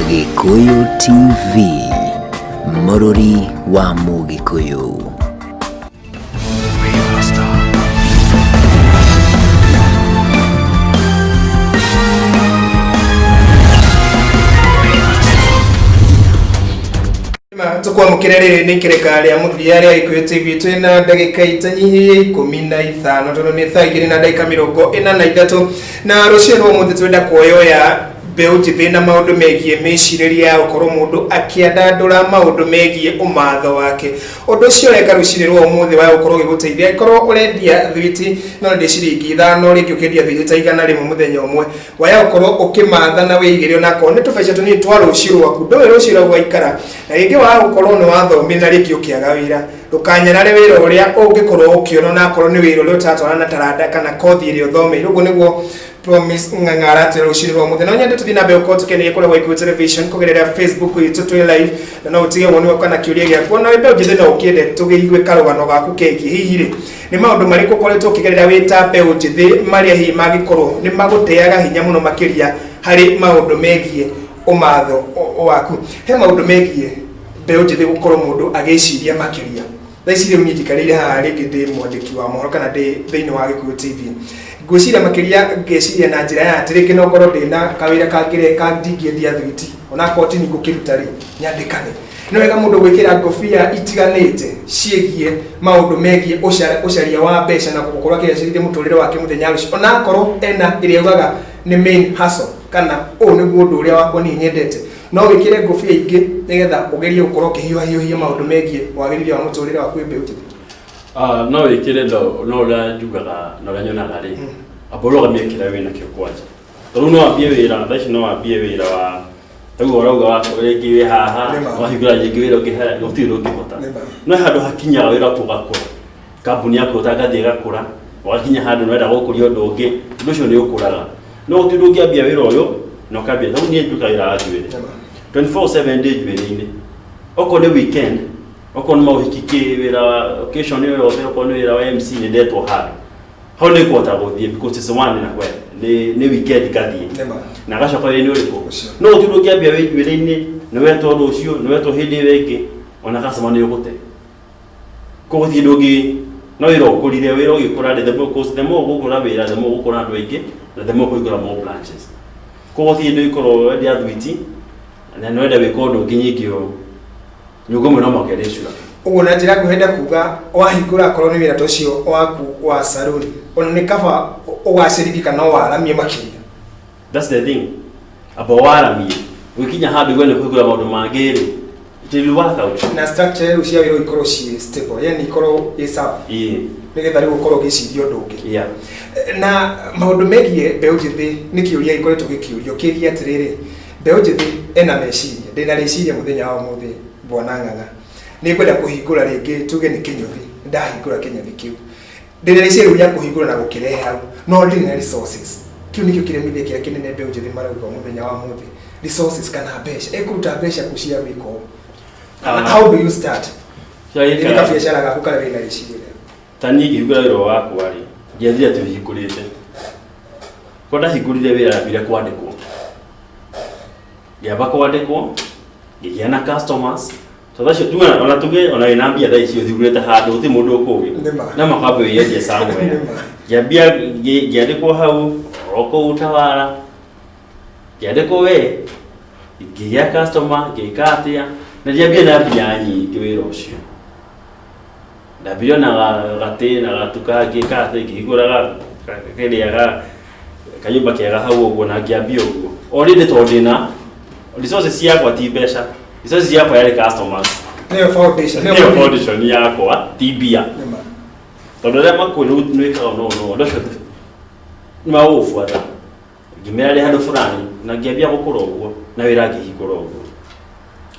Gĩkũyũ TV, mũrũri wa Mũgĩkũyũ. Tũkwamũkĩra rĩrĩ nĩ ikereka rĩa mũthia rĩa Gĩkũyũ TV twĩ na ndagĩka itanyihĩirie 15 tondũ nĩ thaa 2 na ndagĩka 43 na rũciũ rwa ũmũthĩ twenda kuoyoya mbeũ njĩthĩ na maũndũ megiĩ mĩcirĩrie ya gũkorwo mũndũ akĩandandũra maũndũ megiĩ ũmatho wake. Ũndũ ũcio ũreka rũcinĩ rwa ũmũthĩ wa gũkorwo ũgĩgũteithia angĩkorwo ũrendia thwiti no nĩ ciringi 5 rĩngĩ ũkendia thwiti ta 100 mũthenya ũmwe waya gũkorwo ũkĩmatha na wĩigĩre onakorwo nĩ tũbeca tũnini twa rũciũ rwaku ndũĩ rũciũ rwaku waikara na rĩngĩ waga gũkorwo nĩ wathomire na rĩngĩ ũkĩaga wĩra ndũkanyarare wĩra ũrĩa ũngĩkorwo ũkĩona onakorwo nĩ wĩra ũrĩa ũtatwarana na taranda kana kothi ĩrĩa ũthomeire. Ũguo nĩguo Promise Ng'ang'a aratwĩra rũcinĩ rwa ũmũthĩ. No nyende tũthiĩ na mbere gũkorwo tũkĩanĩria kũrĩa gwa Gĩkũyũ Television kũgerera Facebook itũ twĩ live na no ũtige woni waku kana kĩũria gĩaku ona wĩ mbeũ njĩthĩ no ũkĩende tũgĩigue karũgano gaku kegiĩ hihi rĩ nĩ maũndũ marĩkũ ũkoretwo ũkĩgerera wĩ ta mbeũ njĩthĩ marĩa hihi mangĩkorwo nĩ magũteaga hinya mũno makĩria harĩ maũndũ megiĩ ũmatho waku. He maũndũ megiĩ mbeũ njĩthĩ gũkorwo mũndũ agĩciria makĩria. Thaa ici rĩu niĩ njikarĩire haha rĩngĩ ndĩ mwandĩki wa mohoro kana ndĩ thĩinĩ wa Gĩkũyũ TV. Ngwĩciria makĩria ngeciria na njĩra ya atĩ rĩngĩ no ngorwo ndĩna kawĩra kangĩreka ndingĩendia thwiti onakorwo ti niĩ ngũkĩruta rĩ nyandĩkane. Nĩ wega mũndũ gwĩkĩra ngobia itiganĩte ciĩgiĩ maũndũ megiĩ ũcaria wa mbeca na gũkorwo akĩgacĩrithia mũtũrĩre wake mũthenya rũciũ onakorwo ena ĩrĩa augaga nĩ main hustle kana ũyũ nĩguo ũndũ ũrĩa wakwa niĩ nyendete. No wĩkĩre ngũbia ingĩ nĩgetha ũgerie gũkorwo ũkĩhiũhahiũhia maũndũ megiĩ wagĩrithia wa mũtũrĩre waku wĩ mbeũ njĩthĩ? Ah, no wĩkĩre no no ũrĩa njugaga na ũrĩa nyonaga rĩ, amba ũrũgamie kĩrĩa wĩ nakĩo kwanja. Tondũ no wambie wĩra thaa ici, no wambie wĩra wa rĩu ũrauga wa rĩngĩ wĩ haha, wahingũra rĩngĩ wĩra ũngĩ harĩa, gũtirĩ ũndũ ũngĩhota. No he handũ hakinyaga wĩra waku ũgakũra, kambuni yaku ũtangathiĩ ĩgakũra, ũgakinya handũ nĩwenda gũkũria ũndũ ũngĩ, ũndũ ũcio nĩ ũkũraga. No gũtirĩ ũndũ ũngĩambia wĩra ũyũ na ũkambia rĩu niĩ nduka wĩra wa njuĩrĩ 24/7 ndĩ njuĩrĩ-inĩ, okorwo nĩ weekend, okorwo nĩ maũhiki kĩ wĩra wa occasion ĩyo yothe, okorwo nĩ wĩra wa MC nĩ ndetwo handũ hau nĩ ngũhota gũthiĩ because it's one na where nĩ weekend ngathiĩ na agacoka wĩra-inĩ ũrĩkũ. No gũtirĩ ũndũ ũngĩambia wĩ njuĩrĩ-inĩ nĩ wetwo rũciũ, nĩ wetwo hĩndĩ ĩyo ĩngĩ, ona customer nĩ ũgũte. Koguo gũtirĩ ũndũ ũngĩ no wĩra ũkũrire, wĩra ũgĩkũra rĩ, the more, cause the more ũgũkũra wĩra, the more ũgũkũra andũ aingĩ na the more ũkũhingũra more branches. Koguo gũtirĩ hĩndĩ ũngĩkorwo wendia thwiti na nĩ wenda gwĩka ũndũ ũngĩ nyingĩ ũũ, nyũngũ ĩmwe no mũhaka ĩrĩcura. Ũguo na njĩra nguhĩ enda kuga wahingũra akorwo nĩ wĩra ta ũcio waku wa saloon, ona nĩ kaba ũgacĩrithie kana ũwaramie makĩria. That's the thing. Amba waramie. Ũgĩkinya handũ ũigue nĩ kũhingũra maũndũ mangĩ rĩ, it will work out. Na structure rĩu cia wĩra ikorwo ciĩ stable, yani ikorwo ĩ sawa. Nĩgetha rĩu ũkorwo ũgĩciria ũndũ ũngĩ. Na maũndũ megiĩ mbeũ njĩthĩ nĩ kĩũria gĩkoretwo gĩkĩũrio kĩgiĩ atĩrĩrĩ, mbeũ njĩthĩ ena meciria, ndĩna rĩciria mũthenya wa ũmũthĩ bwana Ng'ang'a, nĩ ngwenda kũhingũra rĩngĩ tuge nĩ kĩnyũthi, ndahingũra kĩnyũthi kĩu. Ndĩna rĩciria rĩu rĩa kũhingũra na gũkĩrehe hau, no ndirĩ na resources. Kĩu nĩkĩo kĩremithia kĩrĩa kĩnene mbeũ njĩthĩ marauga mũthenya wa ũmũthĩ, resources kana mbeca. Ĩkũruta mbeca kũ cia gwĩka ũũ? Kana how do you start? Nĩ kabiacara gaku karĩa wĩna rĩciria rĩaku. Ta niĩ ngĩhingũra wĩra wakwa rĩ, ndiathire atĩ hingũrĩte. Kwa ndahingũrire wĩra ndambire kwandĩkwo. Ngĩamba kwandĩkwo, ngĩgĩa na customers. Tondũ acio tuge ona tuge ona wĩna mbia thaa ici ũthingũrĩte handũ gũtirĩ mũndũ ũkũĩ. Nĩ ma. No makwambe wĩyendie somewhere. Nĩ ma. Ngĩambia ngĩandĩkwo hau o kũu Tawara. Ngĩandĩkwo we, ngĩgĩa customer, ngĩka atĩa, na ndiambia na mbia nyingĩ wĩra ũcio. Ndambirie na gatĩ na gatuka ngĩka atĩ ngĩhingũra kĩrĩa ga kanyũmba kega hau ũguo na ngĩambia ũguo. Already tondũ ndĩna resources ciakwa ti mbeca, resources ciakwa yarĩ customers. Nĩyo foundation. Nĩyo foundation yakwa ti mbia. Nĩ ma. Tondũ arĩa makũĩ nĩ wĩkaga no no ũndũ ũcio nĩ magũgũbuata. Ngĩmera rĩ handũ fulani na ngĩambia gũkũra ũguo na wĩra ngĩhingũra ũguo.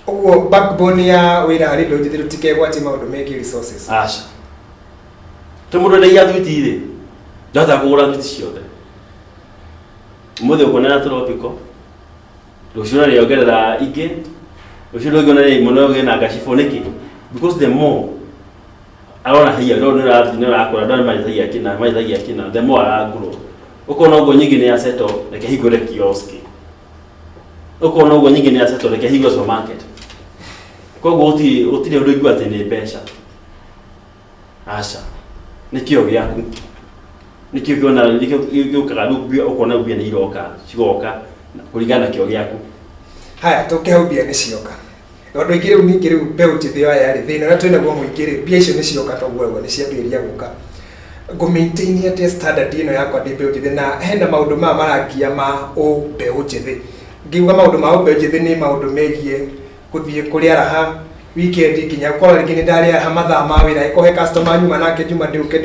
Ũguo backbone ya wĩra harĩ mbeũ njĩthĩ rũtikegwatie maũndũ megiĩ resources. Aca. Tondũ mũndũ endagia thwiti rĩ, ndahotaga kũgũra thwiti ciothe. Ũmũthĩ ũkuona tropical, rũciũ no ingĩ, rũciũ ndũngĩona rĩ mũno ũgĩe na ngacibũ nĩkĩ? Because the more arona hiya no nĩ ũrathiĩ nĩ ũrakũra, andũ marĩtagia kĩna, marĩtagia kĩna, the more arangũrwo. Ũkona ũguo nyingĩ nĩ ya settle, reke hingũre kiosk. Ũkona ũguo nyingĩ nĩ asettle, reke hingo supermarket. Koguo gũtirĩ ũndũ ingĩuga atĩ nĩ mbeca. Aca. Nĩ kĩo gĩaku. Nĩkĩo kĩona nĩkĩo gĩũkaga rĩu mbia ũkona mbia nĩ iroka cigoka kũringana na kĩo gĩaku. Haya, tũke hau mbia nĩ cioka. Andũ aingĩ rĩu ningĩ rĩu mbeũ njĩthĩ aya rĩ, thĩna ũrĩa twĩnaguo mũingĩ rĩ, mbia icio nĩ cioka toguo ũguo nĩ ciambĩrĩria gũka. Ngũ maintain atĩa standard ĩno yakwa ndĩ mbeũ njĩthĩ na hena maũndũ maya marangia ma ũmbeũ njĩthĩ. Ngiuga maũndũ ma ũmbeũ njĩthĩ nĩ maũndũ megiĩ gũthiĩ kũrĩa raha weekend nginya ũkora rĩngĩ nĩ ndarĩa raha mathaa ma wĩra ĩkorwo he customer nyuma nake njuma ndĩũke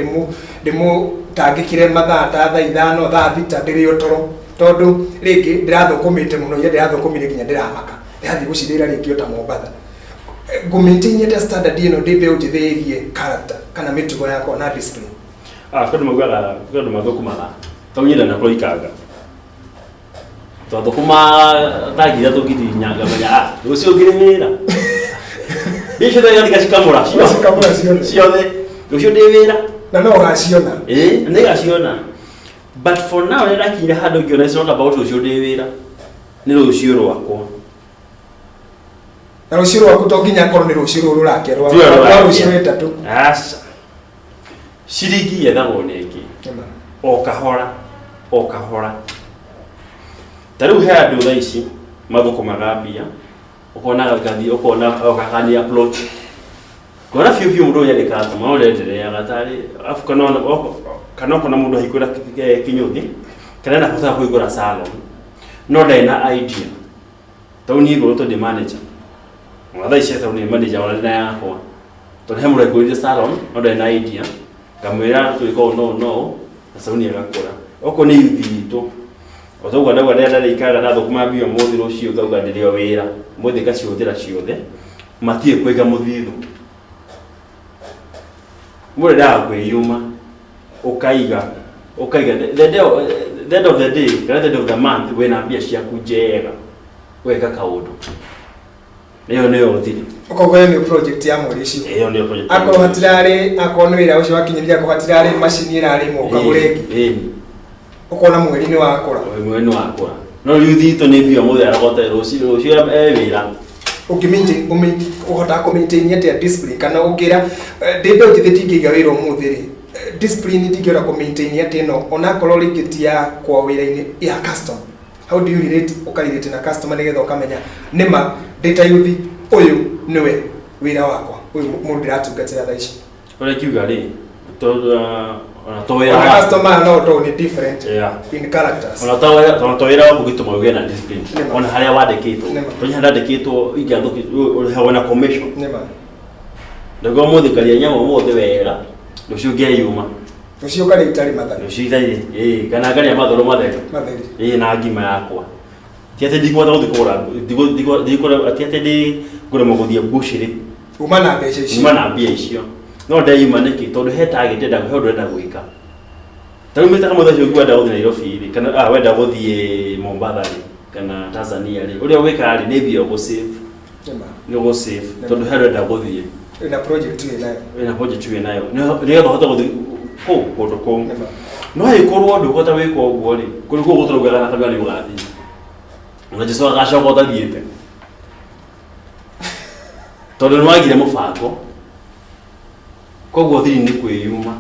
ndĩmũtangĩkĩre mathaa ta thaa 5 thaa 6 ndĩrĩ o toro tondũ rĩngĩ ndĩrathũkũmĩte mũno iria ndĩrathũkũmire nginya ndĩramaka ndĩrathiĩ gũcirĩra rĩngĩ o ta Mombatha. Ngũ maintain atĩa standard ĩno ndĩ mbeũ njĩthĩ ĩgiĩ character kana mĩtugo yakwa na discipline? Ah, kwĩ andũ maugaga kwĩ andũ mathũkũmaga tau nyenda na kũikanga twathũkũma thaa 3 4 ngamenya ah rũciũ ngĩrĩ wĩra mbia icio igathika cikamũra Cikamũra ciothe. Ciothe rũciũ ndĩ wĩra. Na no ũgaciona. Ĩĩ, nĩngaciona, but for now nĩ ndakinyire handũ ngĩona it's not about rũciũ ndĩ wĩra, nĩ rũciũ rwakwa. Na rũciũ rwaku to nginya akorwo nĩ rũciũ rũrũ rũrake rwa Ti rũrũ rwa rũrakia. rũciũ rwĩtatũ. Aca, ciringi yethagwo nĩ ĩngĩ Nĩma. O kahora o kahora. Ta rĩu he andũ thaa ici mathũkũmaga mbia, ũkona gathiĩ ũkona okakania approach ngona biũ biũ mũndũ ũyũ nĩandĩkaga tuma ũrendereaga tarĩ arabu kana ũkona mũndũ ahingũra kinyũthi kana ena bata wa kũhingũra salon no ndarĩ na idea. Tau niĩ ngũrũtwo ndĩ manager ona thaa ici tau nĩ manager ona ndĩ na yakwa tondũ he mũndũ aingũrire salon no ndarĩ na idea, ngamwĩra twĩka ũũ no ũũ no ũũ na salon ĩgakũra. Okorwo nĩ youth itũ o toguo ndauga rĩrĩa ndarĩikaraga ndathũkũma mbia ũmũthĩ rũciũ ngauga ndĩrĩ o wĩra ũmũthĩ ngacihũthĩra ciothe matirĩ kũiga mũthithũ. Mũndũ endaga kwĩyuma ũkaiga ũkaiga the end of the day kana the end of the month wĩna mbia ciaku njega weka kaũndũ ĩyo nĩyo thiri. Ũkauga ĩyo nĩ project ya mweri ũcio. Ĩyo nĩyo project. Akorwo hatirarĩ, akorwo nĩ wĩra ũcio wakinyĩria, akorwo hatirarĩ macini ĩrarĩmwo ũkagũra ĩngĩ. Ĩĩ. Ũkona mweri nĩ wakũra. Mweri nĩ wakũra no rĩu thitũ nĩ mbia ũmũthĩ arogote rũciũ rũciũ e wĩra. Ũngĩ ũhotaga kũ maintain atĩa discipline kana ũngĩra ndĩ mbeũ njĩthĩ ndingĩiga wĩra ũmũthĩ rĩ, discipline ndingĩhota kũ maintain atĩa ĩno onakorwo rĩngĩ ti ya kwa wĩra-inĩ ya customer? How do you relate, ũkarelate na customer nĩgetha ũkamenya nĩma ndĩ ta yuthi ũyũ nĩwe wĩra wakwa ũyũ mũndũ ndĩratungatĩra thaa ici? Ũrĩa ingiuga rĩ, tondũ ona to wĩra Ona waku customer no to nĩ different in characters. Ona to wĩra waku gĩtũma ũgĩe na discipline Nĩma. ona harĩa wandĩkĩtwo Nĩma. tondũ harĩa ndandĩkĩtwo ingĩathũki ũrĩhagwo na commission. Nĩma. Ndauga ũmũthĩ ngaria nyama ũmũthĩ wega rũciũ ngeyuma. Rũciũ ũkarĩa itarĩ mathari. Rũciũ itarĩ ĩĩ kana ngaria matharũ matheri. Matheri. Ĩĩ, na ngima yakwa ti atĩ ndikũhota gũthiĩ kũgũra ti atĩ ndikũremwo gũthiĩ mbucĩrĩ. Uma na mbeca icio. Uma na mbia icio no ndeyuma nĩkĩ? Tondũ he target ndĩrenda, he ũndũ ndĩrenda gwĩka. Ta rĩu mĩtaka mũthenya ũcio wenda gũthiĩ Nairobi rĩ kana wenda gũthiĩ Mombatha rĩ kana Tanzania rĩ, ũrĩa wĩkaga rĩ nĩ mbia ũgũ-save. Nĩma. Nĩ ũgũ-save tondũ he ũrenda gũthiĩ. Wĩna project wĩ nayo. Wĩna project wĩ nayo nĩgetha ũhote gũthiĩ kũu kũndũ kũu. Nĩma. No ĩkorwo ndũkũhota gwĩka ũguo rĩ, kũrĩ kũu gũtũraugaga na kanua nĩ ũgathiĩ ona Jesu agacoka ũtathiĩte tondũ nĩ wagire mũbango. Koguo thiri nĩ kwĩyuma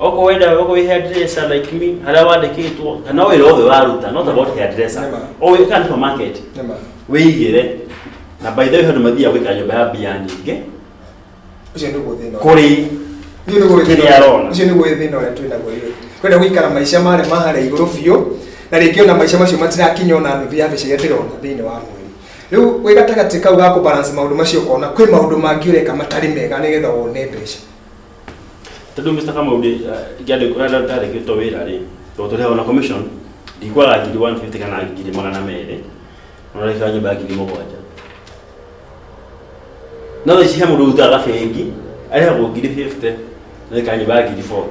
okorwo wenda okorwo wĩ hairdresser like me harĩa wandĩkĩtwo kana wĩra wothe ũraruta, not about hairdresser. Nĩma. O wĩ kana supermarket Nĩma. wĩigĩre. Na by the way handũ mathiaga gũikara nyũmba ya mbia nyingĩ Ũcio nĩguo thĩna. Kũrĩ Ũcio nĩguo kĩrĩa thĩna. arona. Ũcio nĩguo thĩna ũrĩa twĩnaguo ithuĩ. Kwenda gũikara maica marĩa ma harĩa igũrũ biũ na rĩngĩ ona maica macio matirakinya ona nuthu ya mbeca iria ndĩrona thĩinĩ wa mweri. Rĩu wĩ gatagatĩ kau ga kũ balance maũndũ macio ũkona kwĩ maũndũ mangĩ ũreka matarĩ mega nĩgetha wone mbeca. Tondũ Mr. Kamau ndandĩkĩtwo wĩra rĩ, tondũ tũrĩhagwo na commission, ndikwaga ngiri 150 kana 200,000, ona ndĩkaga nyũmba ya 7,000. No thaa ici he mũndũ ũrutaga bengi arĩhagwo ngiri 50 na ĩkaga nyũmba ya ngiri 40.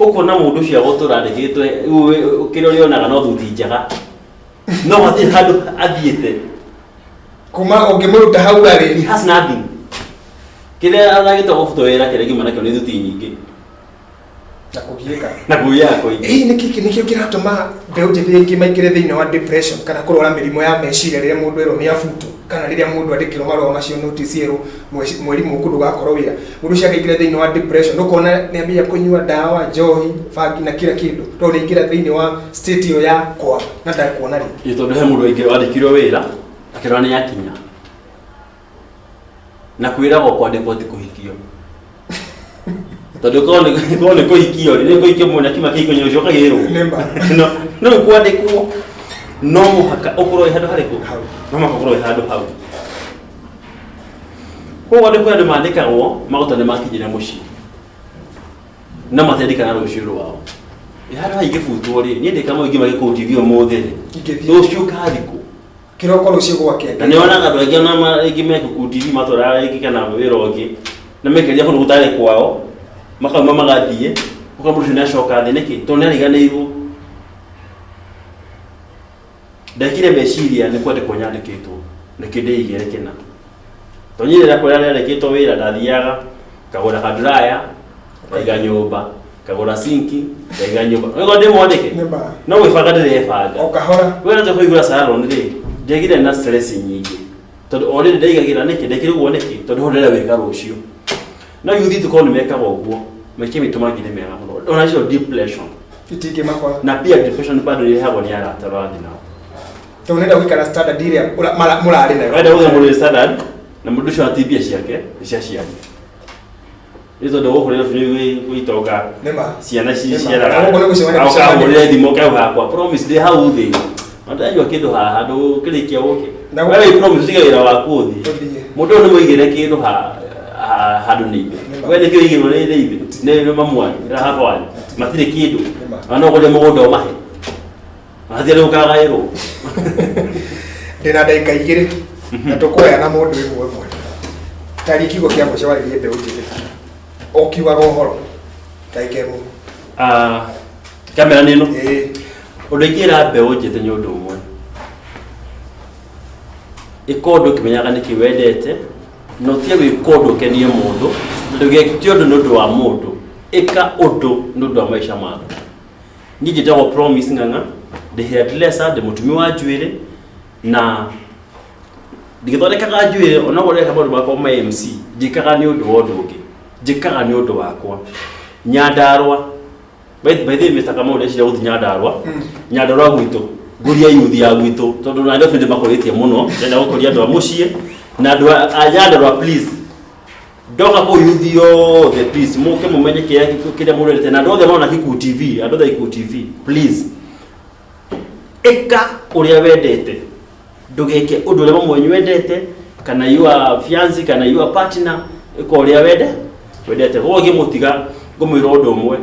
Ũkona mũndũ ũcio agũtũra andĩkĩtwo kĩrĩa ũrĩonaga no thuti njega no hatirĩ handũ athiĩte. Kuma ũngĩmũruta hau arĩ He has nothing. Kĩrĩa aragĩtwo gũbutwo wĩra kĩrĩa ngiuma nakĩo nĩ thuti nyingĩ. Na kũgiĩka. Na kũgiaga kũingĩ. Ĩĩ, nĩkĩ nĩkĩo kĩratũma mbeũ njĩthĩ aingĩ maingĩre thĩinĩ wa depression kana kũrwara mĩrimũ ya meciria rĩrĩa mũndũ erwo nĩ abutwo, kana rĩrĩa mũndũ andĩkĩrwo marũa macio notice erwo mweri mũkũ ndũgakorwo wĩra, mũndũ ũcio akaingĩra thĩinĩ wa depression, ũkona nĩ ambia kũnyua ndawa, njohi, bangi na kila kĩndũ, tondũ nĩ aingĩra thĩinĩ wa state ĩyo ya kwaga na ndakuona rĩngĩ. Ĩ, tondũ he mũndũ wandĩkirwo wĩra akĩrora nĩ akinya na kwĩragwo kwandĩkwo ti kũhikio, tondũ korwo nĩ kũhikio rĩ, nĩ kũhikio mũndũ akiuma kĩhiko-inĩ ũcio ũkagĩrwo. Nĩ ma. No rĩu kwandĩkwo no mũhaka ũkorwo wĩ handũ harĩkũ? Hau. No mũhaka ũkorwo wĩ handũ hau. Koguo andũ, kwĩ andũ mandĩkagwo magũta nĩ makinyire mũciĩ no matendikana rũciũ rwao. Ĩ, handũ ha ingĩbutwo rĩ, niĩ ndĩ kamwe ingiuma gĩkũũ TV ũmũthĩ rĩ, Ingĩthiĩ. Rũciũ ngathikũ. Kĩroko rũciũ gwakĩa. Na nĩ wonaga andũ aingĩ ona rĩngĩ me gĩkuũ TV matwaraga rĩngĩ kana wĩra ũngĩ na mekeria kũndũ gũtarĩ kwao, makauma magathiĩ, ũkora mũndũ ũcio nĩ acoka thĩ. Nĩkĩ? Tondũ nĩ ariganĩirwo, ndekire meciria nĩ kwandĩkwo nyandĩkĩtwo, nĩkĩ ndĩigĩre kĩna. Tondũ niĩ rĩrĩa kũrĩa rĩandĩkĩtwo wĩra, ndathiaga ngagũra kaduraya ngaiga nyũmba, ngagũra sinki ngaiga nyũmba, nĩguo ndĩmwandĩke. Nĩ ma. No gwĩbanga ndĩrebanga. O kahora. Wĩra tũkũigũra salon rĩ, ndiagire na stress nyingĩ, tondũ o rĩrĩ ndaigagĩra nĩkĩ ndekire ũguo nĩkĩ, tondũ ho ndĩrenda gwĩka rũciũ. No yuthi tũkorwo nĩ mekaga ũguo, maikia maitũ mangĩ nĩ mega mũno. Ona icio depression Itingĩmakora. Na pia depression bado ĩrehagwo nĩ arata ũrathiĩ nao. Tondũ nenda gũikara standard ĩrĩa mũrarĩ nayo. Wenda gũthiĩ mũndũ wĩ standard na mũndũ ũcio ati mbia ciake nĩ cia ciana, nĩ tondũ gũkũ Nairobi nĩ gwĩtonga. Nĩ ma. Ciana Nĩ ma. ciciaraga. Na gũkũ nĩ gũcemania gũcemania. Ũkahũrĩre thimũ kau hakwa, "Promise, ndĩ hau thĩ na ndanyua kĩndũ haha, ndũkĩrĩkia ũke." Na We wĩ Promise, ũtige wĩra waku ũthiĩ. Ũthiĩ. Mũndũ ũyũ nĩ mũigĩre kĩndũ handũ nĩ ithe. Nĩ ma. We nĩkĩo igĩrwo nĩ ithe, nĩ mamu wanyu na baba wanyu matirĩ kĩndũ. Nĩ ma. Na no ũgũre mũgũnda ũmahe, hatirĩ ũkagaĩrwo. Ndĩna ndagĩka 2 na tũkuoya na mũndũ ĩmwe ĩmwe. Taria kiugo kĩa mũico warĩrie mbeũ njĩthĩ ũkiugaga ũhoro ndagĩka 1. Ah, kamera nĩ ĩno. Ĩĩ. Ũndũ ingĩra mbeũ njĩthĩ nĩ ũndũ ũmwe: ĩka ũndũ ũkĩmenyaga nĩkĩ wendete, na ũtige gwĩka ũndũ ũkenie mũndũ, na ndũgeke ũndũ nĩ ũndũ wa mũndũ. Ĩka ũndũ nĩ ũndũ wa maica maku. Niĩ njĩtagwo Promise Ng'ang'a, ndĩ hairdresser, ndĩ mũtumi wa njuĩrĩ, na ndĩgĩthondekaga njuĩrĩ ona ũguo ndĩreka maũndũ makwa ma MC, njĩkaga nĩ ũndũ wa ũndũ ũngĩ, njĩkaga nĩ ũndũ wakwa. Nyandarũa, by the way, Mr. Kamau, ndeciria gũthiĩ Nyandarũa, Nyandarũa gwitũ, ngũria yuthi ya gwitũ, tondũ Nairobi ndĩmakũrĩtie mũno, ndĩrenda gũkũria andũ a mũciĩ na andũ a Nyandarũa. Please, ndoka kũu, yuthi yothe, please mũke mũmenye kĩrĩa kĩrĩa mũrerete, na andũ othe marona Kikuyu TV, andũ othe a Gikuyu TV, please ĩka ũrĩa wendete, ndũgeke ũndũ ũrĩa mamwe wendete kana your fiancé kana your partner. Ĩka ũrĩa wendete. Koguo ngĩmũtiga ngũmwĩra ũndũ ũmwe: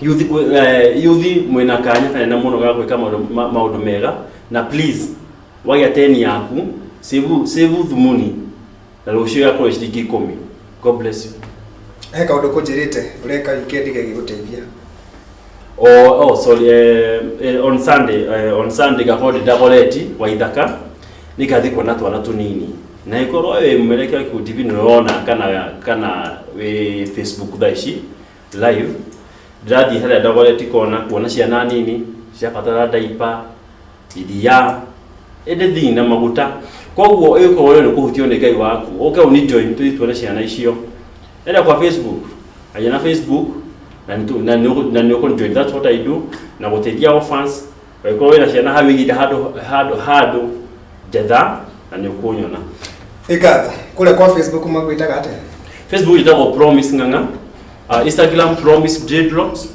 yuthi, yuthi mwĩna kanya kanene mũno ga gwĩka maũndũ mega, na please wagĩa teni yaku, save, save thumuni na rũciũ yakorwo ciringi 10. God bless you. He kaũndũ kũnjĩrĩte ũreka weekend gagĩgũteithia. Oh, sorry, on Sunday ngakorwo ndĩ Dagoretti wa Ithaka, nĩngathiĩ kuona twana tũnini, na ĩkorwo wĩ mũmerekia wa Gikuyu TV nĩ ũrona kana wĩ Facebook thaa ici live, ndĩrathiĩ harĩa Dagoretti kona kuona ciana nini ciabatara diaper, iria, anything na maguta. Koguo ĩkorwo nĩ kũhutio nĩ Ngai waku, ũke ũni join tũthiĩ tuone ciana icio. Enda kwa Facebook, aja na Facebook na nĩ ũkũ join. That's what I do, na gũteithia orphans. Angĩkorwo wĩna ciana hau igĩte handũ njetha na nĩ ũkũnyona. Ĩkatho kũrĩa kwa Facebook magwĩtaga atĩa? Facebook ĩtagwo Promise Ng'ang'a, Instagram Promise Dreadlocks,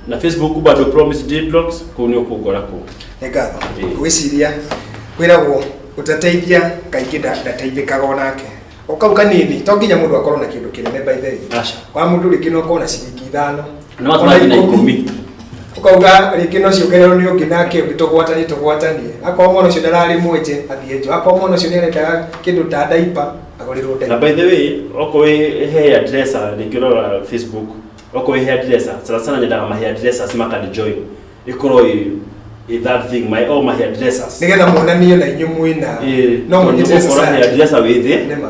na Facebook bado Promise Dreadlocks. Kũu nĩ ũkũngora kũu. Nĩ ngatho. Ĩĩ. Ngwĩciria kwĩragwo ũtateithia kaingĩ ndateithĩkaga onake o kau kanini. To nginya mũndũ akorwo na kĩndũ kĩnene, by the way. Aca. Wa mũndũ rĩngĩ no akorwo na ciringi 5. No atũrathiĩ na 10. Ũkauga rĩngĩ no ciongererwo nĩ ũngĩ nake ũngĩ, tũgwatanie tũgwatanie. Akorwo mwana ũcio ndararĩ mwenje, athiĩ njo. Akorwo mwana ũcio nĩ arendaga kĩndũ ta diaper, agũrĩrwo Na diaper. by the way, okorwo wĩ hairdresser, rĩngĩ ũrora Facebook, okorwo wĩ hairdresser, sana sana nyendaga ma hairdressers makani join, ĩkorwo ĩ that thing, my all my hairdressers. Nĩgetha muonanie na inyuĩ mwĩna Ĩĩ, no mũnyitĩre tondũ ũgũkora society. Hairdresser wĩ thĩ. Nĩma.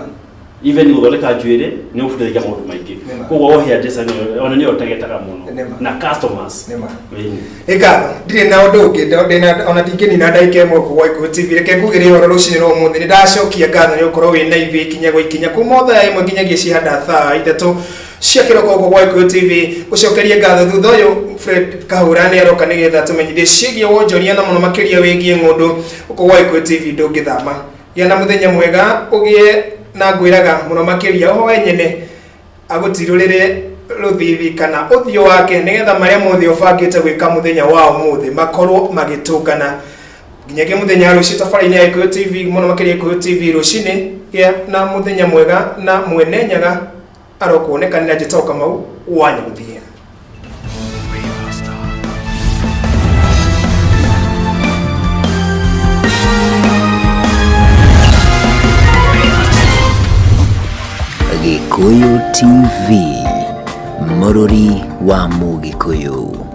Even gũthondeka njuĩrĩ nĩ ũbundithagia maũndũ maingĩ. Nĩma. Koguo o hairdresser nĩyo ona nĩyo tagetaga mũno Nĩma. na customers. Nĩma. Ĩni. Nĩ ngatho, ndirĩ na ũndũ ũngĩ ndĩna ona ndingĩnina ndagĩka ĩmwe gũkũ gwa Gĩkũyũ TV. Reke ngugĩre ũhoro rũcinĩ rwa ũmũthĩ, nĩ ndacokia ngatho nĩ gũkorwo wĩ na ithuĩ ikinya gwa ikinya kuma o thaa 1 nginyagia cihanda thaa 3 cia kĩroko gũkũ gwa Gĩkũyũ TV. Gũcokerie ngatho thutha ũyũ Fred Kahũra nĩ aroka nĩgetha tũmenyithie ciĩgiĩ wonjoria na mũno makĩria wĩgiĩ ng'ũndũ gũkũ gwa Gĩkũyũ TV. Ndũngĩthama, gĩa na mũthenya mwega, ũgĩe na ngwĩraga mũno makĩria ũhoe nyene agũtirũrĩre rũthithi kana ũthiũ wake nĩgetha marĩa mothe ũbangĩte gwĩka mũthenya wa ũmũthĩ makorwo magĩtũngana nginyagia mũthenya wa rũciũ tabarĩra-inĩ ya Gĩkũyũ TV, mũno makĩria Gĩkũyũ TV rũcinĩ. Gĩa na mũthenya mwega na mwene nyaga arokuonekanĩra. Njĩtagwo Kamau wa Nyagũthiĩ. Gĩkũyũ TV, mũrũri wa Mũgĩkũyũ.